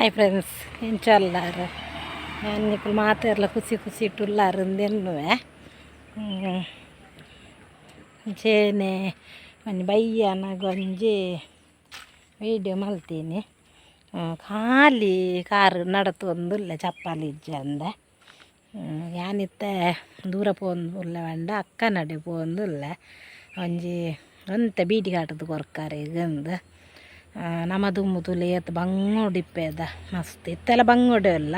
Hi friends, ಎಂಚಲ್ಲಾರ ಯಾನ್ ನಿಕುಲು ಮಾತೆರ್ಲ ಖುಷಿ ಖುಷಿ ಇಟ್ಟುಲ್ಲಾರ್ ಇಂದೆನ್ನುವೆ. ಅಂಚೆನೆ ಒಂಜಿ ಬಯ್ಯನಗ ಒಂಜಿ ವೀಡಿಯೋ ಮಲ್ತೀನಿ. ಖಾಲಿ ಕಾರ್ ನಡತೊಂದುಲ್ಲೆ ಚಪ್ಪಲಿ ಇಜ್ಜಂದೆ. ಯಾನಿತ್ತೆ ದೂರ ಪೋವೊಂದುಲ್ಲೆ ಪಂಡ ಅಕ್ಕನಡೆ ಪೋವೊಂದುಲ್ಲೆ. ಒಂಜಿ ಒಂತೆ ಬೀಡಿ ಕಾಟದ ಕೊರ್ಕಾರೆಗ್. ನಮ ದುಂಬು ತೂಲೆ ಏತ್ ಬಂಗೋಡು ಇಪ್ಪೆದ ಮಸ್ತ್ ಇತ್ತೆಲ ಬಂಗೋಡೆ ಉಲ್ಲ.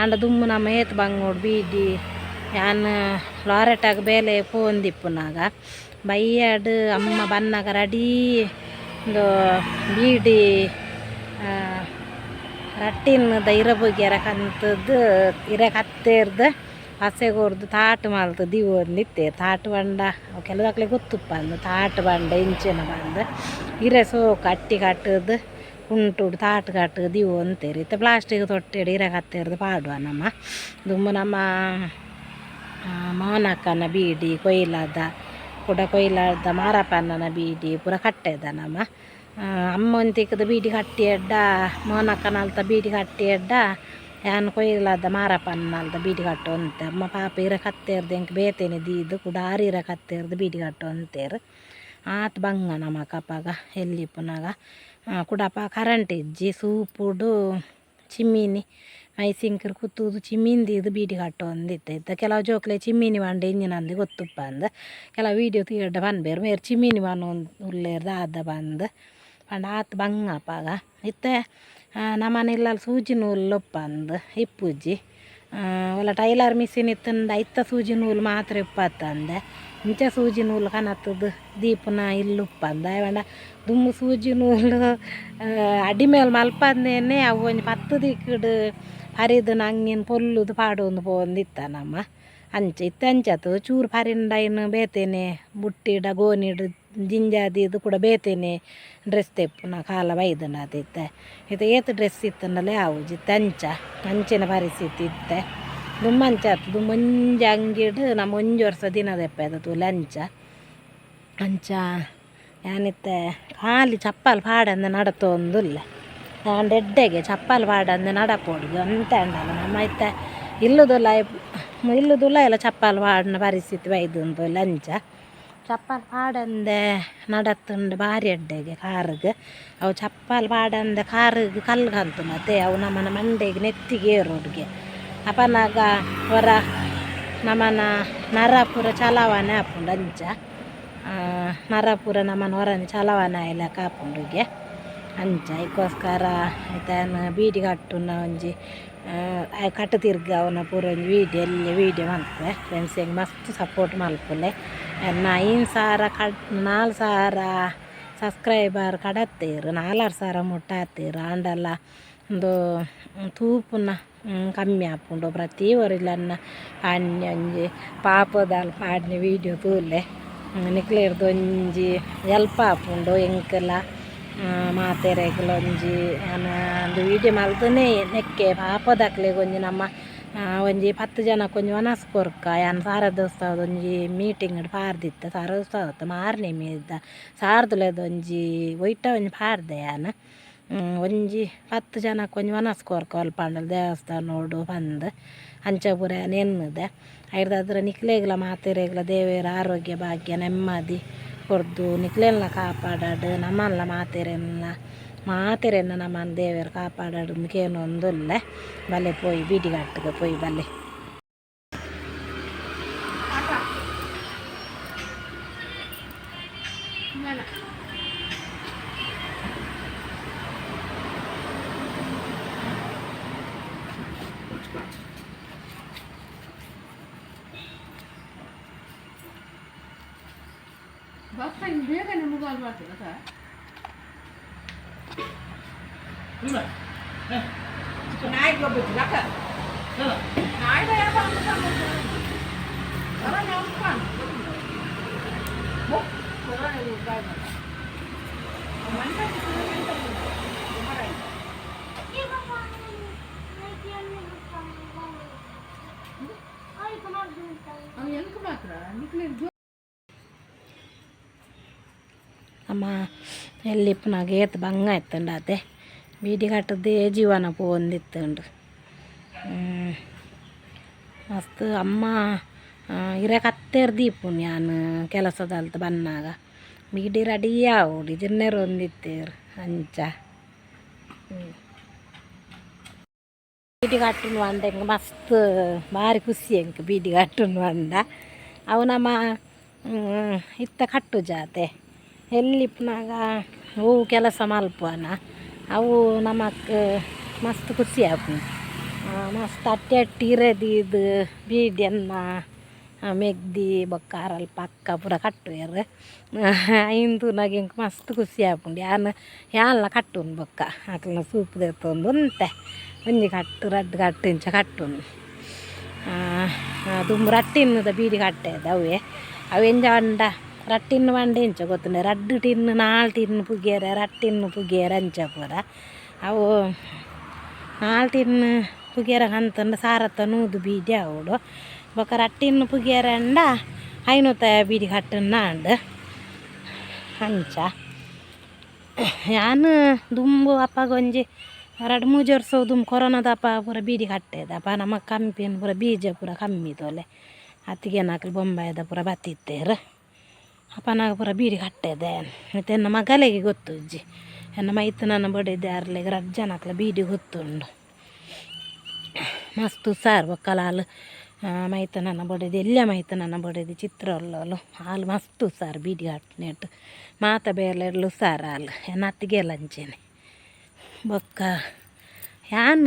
ಆಂಡ ದುಂಬು ನಮ ಏತ್ ಬಂಗೋಡು ಬೀಡಿ. ಯಾನ್ ಲಾರೆಟಾಗ್ ಬೇಲೆ ಪೋವೊಂದಿಪ್ಪುನಗ ಬಯ್ಯಡ್ ಅಮ್ಮ ಬನ್ನಗ ರಡೀ ಉಂದು ಬೀಡಿ ರಟ್ಟಿನ್ ದ ಇರ ಕಂತುದು ಇರೆ ಕತ್ತೆರ್ದ್ ಪಸೆ ಕೊರ್ದು ತಾಟ್ ಮಲ್ತ್ ದೀವೊಂದಿತ್ತೆರ್. ತಾಟ್ ಪಂಡ ಅವು ಕೆಲವಕ್ಲೆಗ್ ಗೊತ್ತುಪ್ಪಂದ್ ತಾಟ್ ಪಂಡ ಎಂಚಿನ ಪಂದ್. ಇರೆ ಸೋಕು ಅಟ್ಟಿ ಕಟ್ಟುದು ಕುಂಟುಡು ತಾಟ್ ಕಟ್ಟುದು ದೀವೊಂತೆರ್. ಇತ್ತೆ ಪ್ಲಾಸ್ಟಿಕ್ ತೊಟ್ಟೆಡ್ ಇರೆ ಕತ್ತೆರ್ದ್ ಪಾಡುವ ನಮ. ದುಂಬು ನಮ ಮೋನಕ್ಕನ ಬೀಡಿ ಕೊಯ್ಲದ ಕುಡ ಕೊಯ್ಲದ ಮಾರಪ್ಪಣ್ಣನ ಬೀಡಿ ಪೂರ ಕಟ್ಟೆದ ನಮ. ಅಮ್ಮ ಒಂತಿಕ್ಕದ ಬೀಡಿ ಕಟ್ಟಿಯೆಡ್ಡ ಮೋನಕ್ಕನಲ್ತ ಬೀಡಿ ಕಟ್ಟಿಯೆಡ್ಡ ಯಾನ್ ಕೊಯ್ಲದ ಮಾರಪ್ಪಣ್ಣನಲ್ತ ಬೀಡಿ ಕಟ್ಟೊಂತೆ. ಅಮ್ಮ ಪಾಪ ಇರೆ ಕತ್ತೆರ್ದ್ ಎಂಕ್ ಬೇತೆನೆ ದೀದ್ ಕುಡ ಆರ್ ಇರೆ ಕತ್ತೆರ್ದ್ ಬೀಡಿ ಕಟ್ಟೊಂತೆರ್. ಆತ್ ಬಂಗ ನಮಕ್ ಅಪಗ ಎಲ್ಲಿಪ್ಪುನಗ. ಕುಡಪ ಕರೆಂಟ್ ಇಜ್ಜಿ, ಸೂಪುಡು ಚಿಮಿನಿ ಮೈಸಿಂಕರ್ ಕುತ್ತುದು ಚಿಮಿನಿ ದೀದ್ ಬೀಡಿ ಕಟ್ಟೊಂದಿತ್ತೆ. ಇತ್ತೆ ಕೆಲವು ಜೋಕ್ಲೆ ಚಿಮಿನಿ ಪಂಡ ಎಂಚಿನಂದ್ ಗೊತ್ತುಪ್ಪಂದ್. ಕೆಲವು ವೀಡಿಯೋ ತೂಯೆರ್ಡ ಪನ್ಪೆರ್ ಮೇರ್ ಚಿಮಿನಿ ಪನೊಂದು ಉಲ್ಲೆರ್ ದಾದ ಪಂದ್. ಪಂಡ ಆತ್ ಬಂಗ ಅಪಗ. ಇತ್ತೆ ನಮನ ಇಲ್ಲಲ್ ಸೂಜಿ ನೂಲು ಉಪ್ಪಂದ್ ಇಪ್ಪುಜಿ. ಒಲ ಟೈಲರ್ ಮಿಷಿನ್ ಇತ್ತುಂಡ ಐತ ಸೂಜಿ ನೂಲು ಮಾತ್ರ ಇಪ್ಪತ್ತಂದೆ. ಇಂಚ ಸೂಜಿ ನೂಲು ಕನತುದು ದೀಪುನ ಇಲ್ಲು ಉಪ್ಪಂದ್. ದಾಯೆ ಪಂಡ ದುಂಬು ಸೂಜಿ ನೂಲು ಅಡಿಮೇಲ್ ಮಲ್ಪಂದೇನೆ ಅವು ಒಂಜಿ ಪತ್ತ್ ದಿಕ್ಕಡ್ ಪರಿದ್ ನಂಗಿನ್ ಪೊಲ್ಲುದು ಪಾಡೊಂದು ಪೋವೊಂದಿತ್ತ ನಮ. ಅಂಚ ಇತ್ತೆ ಅಂಚತ್ ಚೂರು ಪರಿಂಡ ಐನ್ ಬೇತೆನೆ ಬುಟ್ಟಿಡ ಗೋನಿಡ್ ಜಿಂಜಾದೀದ್ ಕೂಡ ಬೇತೆನೆ ಡ್ರೆಸ್ ತೆಪ್ಪುನ ಕಾಲ ಬೈದುಂಡು ಇತ್ತೆ. ಇತ್ತೆ ಏತ್ ಡ್ರೆಸ್ ಇತ್ತುಂಡಲೇ ಆವುಜಿ ಇತ್ತೆ ಅಂಚ ಅಂಚಿನ ಪರಿಸ್ಥಿತಿ ಇತ್ತೆ. ದುಂಬು ಅಂಚ ಅತ್ತ್, ದುಂಬು ಒಂಜಿ ಅಂಗಿಡ್ ನಮ ಒಂಜಿ ವರ್ಷ ದಿನ ದೆಪ್ಪೆದ ತೂಲೆ ಅಂಚ. ಅಂಚ ಯಾನಿತ್ತೆ ಖಾಲಿ ಚಪ್ಪಲ್ ಪಾಡಂದೆ ನಡತೊಂದುಲ್ಲೆ. ಆಂಡ ಎಡ್ಡೆಗೆ ಚಪ್ಪಲ್ ಪಾಡಂದೆ ನಡಪೊಡು ಒಂತೆ ಆಂಡಲ. ನಮ ಇತ್ತೆ ಇಲ್ಲುದುಲಾಯಿ ಇಲ್ಲುದುಲಾಯಿಲ ಚಪ್ಪಲ್ ಪಾಡುನ ಪರಿಸ್ಥಿತಿ ಬೈದುಂಡು ಅಂಚ. ಚಪ್ಪಲ್ ಪಾಡಂದೆ ನಡತುಂಡ ಬಾರಿ ಎಡ್ಡೆಗೆ ಕಾರ್ಗ್. ಅವು ಚಪ್ಪಲ್ ಪಾಡಂದೆ ಕಾರ್ಗ್ ಕಲ್ಲ್ ಕಂತುನತೆ ಅವು ನಮನ ಮಂಡೆಗ್ ನೆತ್ತಿಗೆ ಏರೋಡ್ಗೆ. ಅಪನಗ ಒರ ನಮನ ನರ ಪೂರ ಚಲಾವಣೆ ಆಪುಂಡು ಅಂಚ. ನರ ಪೂರ ನಮನ ಒರನೆ ಚಲಾವಣೆ ಆಯಿಲೆಕ ಆಪುಂಡುಗೆ ಅಂಚ. ಐಕೋಸ್ಕರ ಐತೆ ಯಾನ್ ಬೀಡಿ ಕಟ್ಟುನ ಒಂಜಿ ಕಟ್ಟು ತಿರ್ಗಾವುನ ಪೂರ ಒಂಜಿ ವೀಡಿಯೋ ಎಲ್ಯ ವೀಡಿಯೋ ಮಲ್ಪುವೆ. ಫ್ರೆಂಡ್ಸ್ ಎಂಕ್ ಮಸ್ತ್ ಸಪೋರ್ಟ್ ಮಲ್ಪುಲೆ. ಎನ್ನ 5000 ಕಡ್ 4000 ಸಬ್ಸ್ಕ್ರೈಬರ್ ಕಡತ್ತೇರು, 4500 ಮುಟ್ಟ ಆತೇರು. ಆಂಡಲ ಉಂದು ತೂಪುನ ಕಮ್ಮಿ ಆಪುಂಡು. ಪ್ರತಿ ಒರಿಲನ್ನ ಪಾಡ್ನೆ ಒಂಜಿ ಪಾಪದಾಲ್ ಪಾಡ್ನೆ ವೀಡಿಯೋ ತೂಲೆ. ನಿಕ್ಲೆರ್ದ್ ಒಂಜಿ ಎಲ್ಪ್ ಆಪುಂಡು ಎಂಕಲ ಮಾತೆರೆಗ್ಲ. ಒಂಜಿ ಯಾನ್ ಉಂದು ವೀಡಿಯೋ ಮಲ್ತುನೇ ನೆಕ್ಕೆ ಪಾಪದಕ್ಲೆಗ್ ಒಂಜಿ ನಮ್ಮ ಒಂಜಿ 10 ಜನಕ್ಕೆ ಒಂಜಿ ವನಸ್ ಕೊರ್ಕ. ಯಾನ್ ಶಾರದೋತ್ಸವದ ಒಂಜಿ ಮೀಟಿಂಗ್ ಪಾರ್ದಿತ್ತೆ. ಶಾರದೋತ್ಸವ ಮಾರ್ನೆಮಿದ ಸಾರ್ದುಲದ ಒಂಜಿ ಒಯ್ಟ ಒಂಜಿ ಪಾರ್ದೆ ಯಾನ್. ಒಂಜಿ 10 ಜನಕ್ಕೆ ಒಂಜಿ ವನಸ್ ಕೊರ್ಕ ಅಲ್ಪ ಪಂಡಲ್ ದೇವಸ್ಥಾನೋಡು ಪಂದ್. ಅಂಚ ಪೂರ ಯಾನ್ ಎನ್ನುದೆ. ಐರ್ದಾದ್ರ ನಿಕ್ಲೆಗ್ಲ ಮಾತೆರೆಗ್ಲ ದೇವೆರ್ ಆರೋಗ್ಯ ಭಾಗ್ಯ ನೆಮ್ಮದಿ ಕೊರ್ದು ನಿಕ್ಲೆನ್ಲ ಕಾಪಾಡಡ್, ನಮನ್ಲ ಮಾತೆರೆನ್ಲ ಮಾತೆರೆನ್ನ ನಮನ್ ದೇವೆರ್ ಕಾಪಾಡಡ್ ಕೇನೊಂದುಲ್ಲೆ. ಬಲೆ ಪೋಯಿ ಬೀಡಿ ಕಟ್ಟುಗ ಪೋಯಿ ಬಲೆ. ಬೇಗನೆ ಮುಗಾಲ್ ಬರ್ತದೆ. ನಾಯಿ ಗೊಬ್ಬರ ನಾಯಿ. ಎಂಕ್ ಮಾತ್ರ ನಿಕ್ಲೆ. ನಮ್ಮ ಎಲ್ಲಿಪ್ಪುನಗ ಏತ್ ಬಂಗ ಇತ್ತುಂಡ ಅತೆ. ಬೀಡಿ ಕಟ್ಟದೇ ಜೀವನ ಪೋವೊಂದಿತ್ತುಂಡು. ಮಸ್ತ್ ಅಮ್ಮ ಇರೆ ಕತ್ತೆರ್ ದೀಪುನು ಯಾನ್ ಕೆಲಸದಲ್ತ ಬನ್ನಾಗ ಬೀಡಿ ರೆಡಿ ಆವೊಡು ಜಿನ್ನೆರ್ ಒಂದಿತ್ತೇರ್ ಅಂಚ. ಬೀಡಿ ಕಟ್ಟುನು ಪಂಡ ಎಂಕ್ ಮಸ್ತ್ ಬಾರಿ ಖುಷಿ ಎಂಕ್ ಬೀಡಿ ಕಟ್ಟುನು ಪಂಡ. ಅವು ನಮ ಇತ್ತ ಕಟ್ಟುಜಾತೆ ಎಲ್ಲಿಪ್ಪುನಾಗ ಒವು ಕೆಲಸ ಮಲ್ಪುವನ ಅವು ನಮಕ್ ಮಸ್ತ್ ಖುಷಿ ಆಪುಂಡು. ಮಸ್ತ್ ಅಟ್ಟಿ ಅಟ್ಟಿ ಇರೆ ದೀದ್ ಬೀಡಿಯನ್ನ ಮೆಗ್ದಿ ಬೊಕ್ಕ ಅರಲ್ಪ ಅಕ್ಕ ಪೂರ ಕಟ್ಟುವೆರ್. ಐನ್ ತೂನಗ ಎಂಕ್ ಮಸ್ತ್ ಖುಷಿ ಆಪುಂಡು. ಯಾನ್ ಯಾನ್ಲ ಕಟ್ಟುನು ಬೊಕ್ಕ ಅಕಲ್ನ ಸೂಪು ದೆತ್ತೊಂದು ಉಂತೆ ಒಂಜಿ ಕಟ್ಟು ರಡ್ಡ್ ಕಟ್ಟು ಇಂಚ ಕಟ್ಟುನು. ದುಂಬು ರಟ್ಟಿನ್ನುದ ಬೀಡಿ ಕಟ್ಟೆದ ಅವೇ ಅವು ಎಂಚ ಪಂಡ ರಟ್ಟಿನ್ನು ಪಂಡ ಎಂಚ ಗೊತ್ತುಂಡೆ ರಡ್ಡ್ ಟಿನ್ನು ನಾಲ್ ಟಿನ್ನು ಪುಗಿಯರೆ ರಟ್ಟಿನ್ನು ಪುಗಿಯರೆ ಅಂಚ ಪೂರ. ಅವು ನಾಲ್ ಟಿನ್ನು ಪುಗಿಯರೆ ಕಂತಂಡ ಸಾರತ್ತ 100 ಬೀಡಿ ಆವೊಡು. ಬೊಕ್ಕ ರಟ್ಟಿನ್ನು ಪುಗಿಯರೆ ಅಂಡ 500 ಬೀಡಿ ಕಟ್ಟುನ ಆಂಡ್ ಅಂಚ. ಯಾನ್ ದುಂಬು ಅಪ್ಪಗ ಒಂಜಿ ರಡ್ಡ್ ಮೂಜಿ ವರ್ಷ ದುಂಬು ಕೊರೋನಾದ ಅಪ್ಪ ಪೂರ ಬೀಡಿ ಕಟ್ಟೆದ ಅಪ್ಪ ನಮ್ಮ ಕಂಪಿನ ಪೂರ ಬೀಜ ಪೂರ ಕಮ್ಮಿ ತೋಲೆ ಅತ್ತಿಗೆನಕುಲು ಬೊಂಬಾಯಿದ ಪೂರ ಬತ್ತಿತ್ತೇರ್ ಅಪ್ಪನಾಗ ಪೂರ ಬೀಡಿ ಕಟ್ಟೆದೆ. ಮತ್ತು ಎನ್ನ ಮಗಲಿಗೆ ಗೊತ್ತುಜ್ಜಿ ಎನ್ನ ಮೈತುನನ ಬೊಡೆದಿ ಅರ್ಲೆಗ್ ರಡ್ಡ್ ಜನಕ್ಲ ಬೀಡಿ ಗೊತ್ತುಂಡು. ಮಸ್ತ್ ಹುಷಾರ್ ಬೊಕ್ಕಲ ಆಲ್ ಮೈತುನನ ಬೊಡೆದಿ ಎಲ್ಯ ಮೈತುನನ ಬೊಡೆದಿ ಚಿತ್ರ ಉಲ್ಲೋಲು ಆಲ್ ಮಸ್ತ್ ಹುಷಾರ್ ಬೀಡಿ ಕಟ್ಟುನೇಟ್ ಮಾತ ಬೇಲೆಡ್ಲ ಹುಷಾರ್ ಆಲ್ ಎನ್ನ ಅತ್ತಿಗೆಲ ಅಂಚೆನೆ. ಬೊಕ್ಕ ಯಾನ್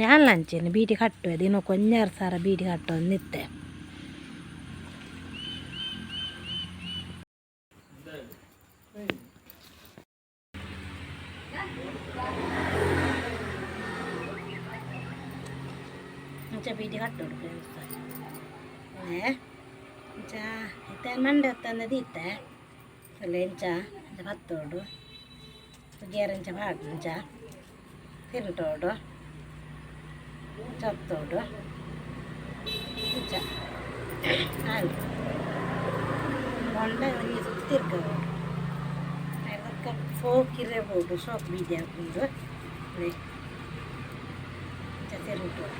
ಯಾನ್ಲ ಅಂಚೆನೆ ಬೀಡಿ ಕಟ್ಟುವೆ ದಿನಕ್ಕೆ ಒಂಜಾರು ಸಾರ ಬೀಡಿ ಕಟ್ಟೊಂದಿತ್ತೆ. ಅಂಚ ಬೀಡಿ ಕಟ್ಟೋಡು ಫ್ರೆಂಡ್ಸ್. ಇಂಚ ಇತ್ತೆ ಮಂಡೆ ಹೊತ್ತಂದ ದೀತೆ ಅಲ್ಲ ಇಂಚ ಇಂಚ ಪತ್ತೋಡು ಪುಗಿಯರ ಇಂಚ ಪಾಡು ಇಂಚ ತಿರುಟೋಡು ಚತ್ತೋಡು ಇಂಚ ಆಂಡ್ ಬೊಂಡ ಒಂಜಿ ಸುತ್ತು ತಿರ್ಗಬೋಡು. ಬೊಕ್ಕ ಫೋಕ್ ಇರಬಹುದು ಸೋಕ್ ಬೀದಿ ಹಾಕೊಂಡು ಇಂಚ ತಿರುಟೋಡು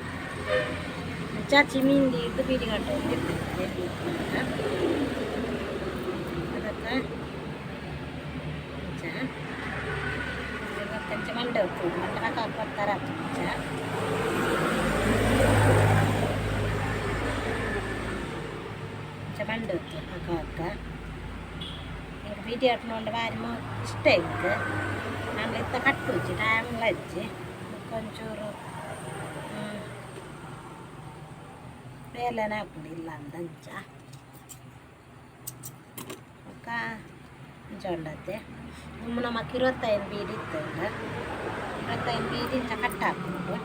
ಇಂಚ ಚಿಮಿಂದಿ ಇದ್ದು ಬೀಡಿ ಕಟ್ಟೋದು ಇರ್ತದೆ. ಅದಕ್ಕೆ ಇಂಚ ಇಂಚ ಮಂಡೆ ಹೊತ್ತು ಮಂಡೆ ಹಾಕಿ ಬರ್ತಾರ ಇಂಚ. ಇಂಚ ಮಂಡೆ ಹೊತ್ತು ಹಾಕ ಹಾಕ ಎಂಕ್ ಬೀಡಿ ಆಟುನ ಬಾರಿ ಇಷ್ಟ ಎಂಕ್. ಆಂಡ ಇತ್ತ ಕಟ್ಟುಜ್ಜಿ ಟೈಮ್ಲ ಇಜ್ಜಿ ಬೊಕ್ಕ ಒಂಚೂರು ಬೇಲೆನೆ ಆಪುಂಡು ಇಲ್ಲ ಅಂದ್ ಅಂಚ. ಬೊಕ್ಕ ಇಂಚ ಉಂಡತೆ ದುಂಬು ನಮಕ್ 25 ಬೀಡಿ ಇತ್ತುಂಡು. 25 ಬೀಡಿ ಇಂಚ ಕಟ್ ಆಪುಂಡು.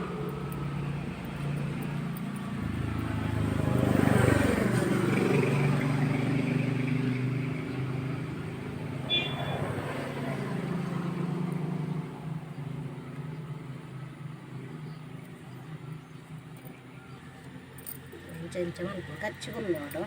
ಇಂಚ ಇಂಚ ಮನ್ಪುಂಡು ಕಚ್ಚಿ ಕುಲ್ಲೋಡು.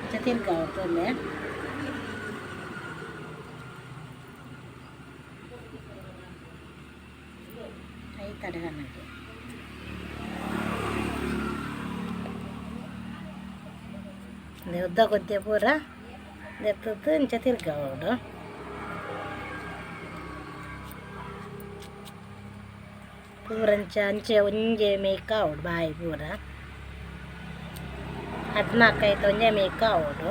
ಇಂಚ ತಿರ್ಗಾವೊಡು ತೂಲೆ. ಐತಡೆ ಕನ್ನಡಿ ಉದ್ದ ಕೊದ್ದೆ ಪೂರ ದೆತ್ತುದು ಇಂಚ ತಿರ್ಗಾವೊಡು. ಪೂರ ಅಂಚ ಅಂಚೆ ಒಂಜೆ ಮೇಕ್ ಆವೊಡು ಬಾಯಿ ಪೂರ ಹದಿನಾಲ್ಕು ಐತ ಒಂಜೆ ಮೇಕ್ ಆವೊಡು.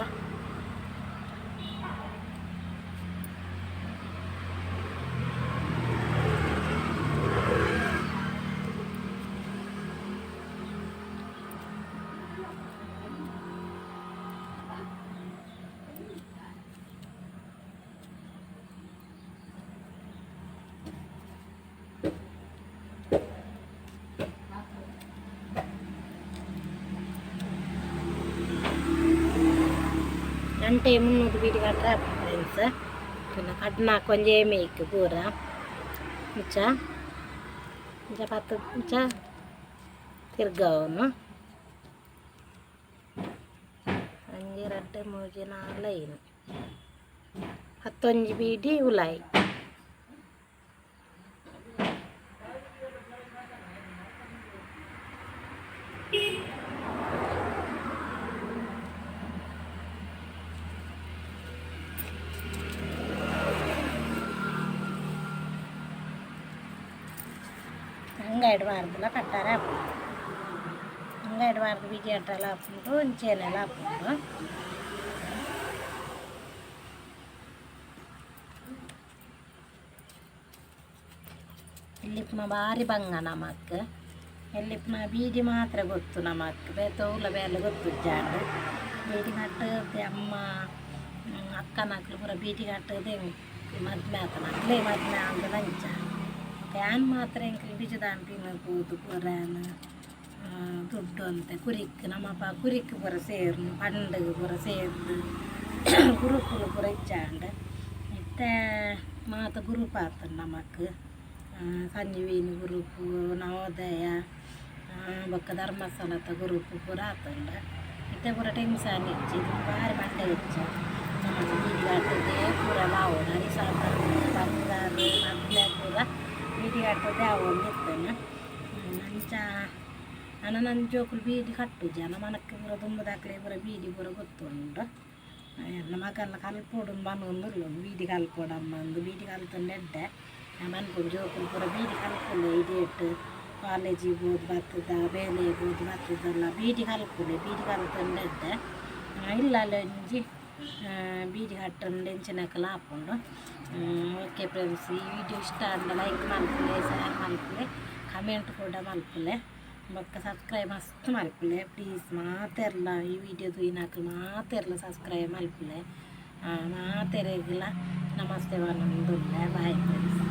ಗಂಟೆ 300 ಬೀಡಿ ಕಟ್ರೆ ಫ್ರೆಂಡ್ಸ್. ಪಿನ್ನ ಕಡ್ನಾಕ್ ಒಂಜೇ ಮೇಕ್ ಪೂರ ಇಂಚ ಇಂಚ ಪತ್ತು ಇಂಚ ತಿರ್ಗಾವನು. 2 3 4 5 11 ಬೀಡಿ ಉಲಾಯಿ. ಅಂಗೈಡ್ ವಾರದಲ ಕಟ್ಟಾರೆ ಆಪುಂಡು. ಅಂಗೈಡ್ ವಾರದ ಬೀಡಿ ಅಟ್ಟಲ ಆಪುಂಡು, ಒಂಚೇನೆಲ್ಲ ಆಪುಂಡು. ಎಲ್ಲಿಪ್ಪುನ ಬಾರಿ ಬಂಗ ನಮಕ್. ಎಲ್ಲಿಪ್ಪುನ ಬೀಡಿ ಮಾತ್ರ ಗೊತ್ತು ನಮಕ್, ಬೇತೆ ಉಲ್ಲ ಬೇಲೆ ಗೊತ್ತು ಜಾಂಡು. ಬೀಡಿ ಕಟ್ಟದೆ ಅಮ್ಮ ಅಕ್ಕನಕ್ಲು ಪೂರ ಬೀಡಿ ಕಟ್ಟದೆ ಮದ್ಮೆ ಆತನಕ್ಲೆ ಮದ್ಮೆ ಆಂದ ಅಂಚ. ಯಾನ್ ಮಾತ್ರ ಎಂಕ್ಲು ಬಿಜುದಾಂಪಿನ ಪೂದು ಪೂರಾನ ದುಡ್ಡು ಅಂತೆ ಕುರಿಕ್ ನಮ್ಮಪ್ಪ ಕುರಿಕ್ ಪೂರ ಸೇರ್ನು ಪಂಡಗ್ ಪೂರ ಸೇರ್ದು ಗುರುಕುಲು ಪೂರ ಇಚ್ಚಾಂಡ್. ಇತ್ತೆ ಮಾತ ಗ್ರೂಪ್ ಆತನ ನಮಕ್. ಸಂಜೀವಿನಿ ಗ್ರೂಪು, ನವೋದಯ ಬೊಕ್ಕ ಧರ್ಮಸ್ಥಳದ ಗ್ರೂಪ್ ಪೂರ ಆತಂಡ. ಇತ್ತೆ ಪೂರ ಟೆನ್ಷನ್ ಇಜ್ಜಿ, ಬಾರಿ ಮಂಡೆ ಇಜ್ಜ. ನಮಕ್ ಬೀಡಿ ಕಟ್ಟದೆ ಪೂರ ಲಾವೊಡು ಅರಿಸಾದ ಬಂಗಾರ ಮದ್ಮೆ ಪೂರ ಬೀಡಿ ಕಟ್ಟದೆ ಆವೊಂದಿತ್ತನ. ಅಂಚ ನನ ನನ್ನ ಜೋಕುಲು ಬೀಡಿ ಕಟ್ಟುಜಿ, ನಮನಕ್ಕೆ ಪೂರ ದುಂಬುದಾಕ್ಲೆ ಪೂರ ಬೀಡಿ ಪೂರ ಗೊತ್ತುಂಡು. ಎನ್ನ ಮಗಲ್ಲ ಕಲ್ಪೊಡು ಬನೊಂದುಲ್ಲ ಬೀಡಿ ಕಲ್ಪೊಡಮ್ಮ ಅಂದು ಬೀಡಿ ಕಲ್ತಂಡು ಎಡ್ಡೆ ಮನ್ಪುಂಡು. ಜೋಕುಲು ಪೂರ ಬೀಡಿ ಕಲ್ಪುಲೆ ಇಡೇಟ್ ಕಾಲೇಜಿಗೆ ಬೋದು ಬತ್ತದ ಬೇಲೆ ಬೋದು ಬತ್ತದಲ್ಲ ಬೀಡಿ ಕಲ್ಪುಲೆ ಬೀಡಿ ಕಲ್ತಂಡು ಎಡ್ಡೆ. ಇಲ್ಲಲ್ಲ ಒಂಜಿ ಬೀಡಿ ಕಟ್ಟಂಡು ಎಂಚಿನಕಲ ಆಪುಂಡು. ಓಕೆ ಫ್ರೆಂಡ್ಸ್, ಈ ವಿಡಿಯೋ ಇಷ್ಟ ಆಂಡ ಲೈಕ್ ಮಲ್ಪುಲೆ, ಶೇರ್ ಮಲ್ಪುಲೆ, ಕಮೆಂಟ್ ಕೂಡ ಮಲ್ಪುಲೆ, ಬೊಕ್ಕ ಸಬ್ಸ್ಕ್ರೈಬ್ ಮಸ್ತ್ ಮಲ್ಪುಲೆ ಪ್ಲೀಸ್. ಮಾತೆರ್ಲ ಈ ವಿಡಿಯೋ ತೂಯಿನಕುಲು ಮಾತೆರ್ಲ ಸಬ್ಸ್ಕ್ರೈಬ್ ಮಲ್ಪುಲೆ. ಮಾತೆರೆಗ್ಲ ನಮಸ್ತೆ ಪನೊಂದುಲ್ಲೆ. Bye friends.